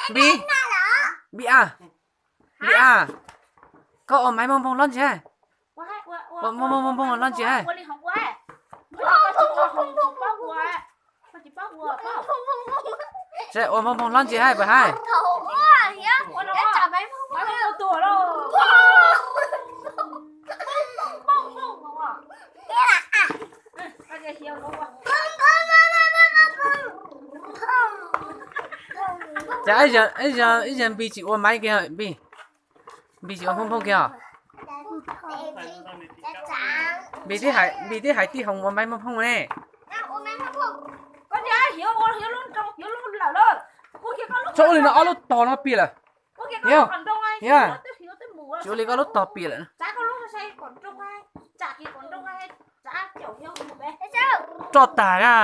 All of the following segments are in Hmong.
Npis, Npis a, Npis a, koj ua maiv npoo npoo hlob ntsis hais. Ua maiv npoo npoo hlob ntsis hais. Ua maiv npoo npoo hlob ntsis hais puas hais. Cas ib zaug Npis tsis ua maiv kiag, Npis tsis ua npoo npoo kiag os. Npis twb hais Tij Hoov ua maiv npoo npoo ne. Tsis ua li no ob lub tog no piam lawm. Tsis ua li koj lub tog piam lawm. Roj tag a.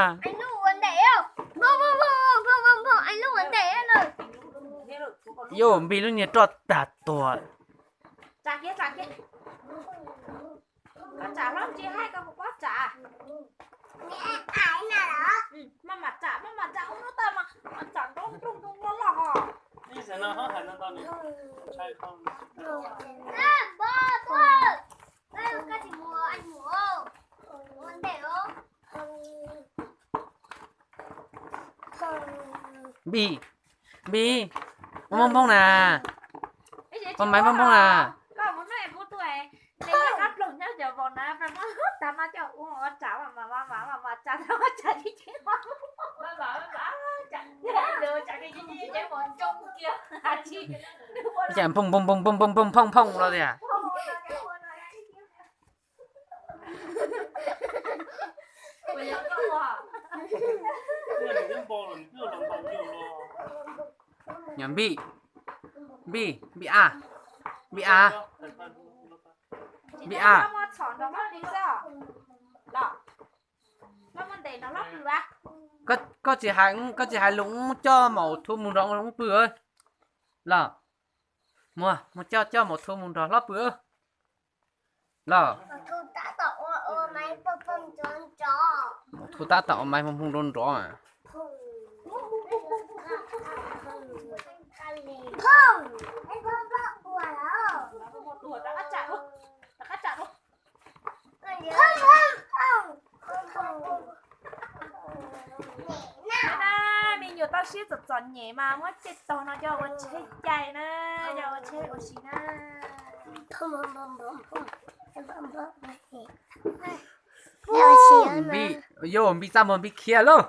Yuav Npis lub niag roj tag tuag. Npis, Npis, ua npoo npoo na, ua maiv npoo npoo na. Cas npoo npoo npoo npoo npoo npoo los tias. Npis, Npis, Npis a, Npis a, Npis a. Koj tsis hais, koj tsis hais lus, coj Maum Thu mus nrog Hmoob pw los. Muag, muag coj, coj Maum Thu mus nrog hlob pw los. Maum Thu tab tom ua maiv npoo npoo nrov nrov. Me nyuam toj siab txom txom nyem mas muab tej tog no coj ua tsheb cai na, coj ua tsheb ua si na. Npis, yog Npis txaj muag Npis khiav lauj.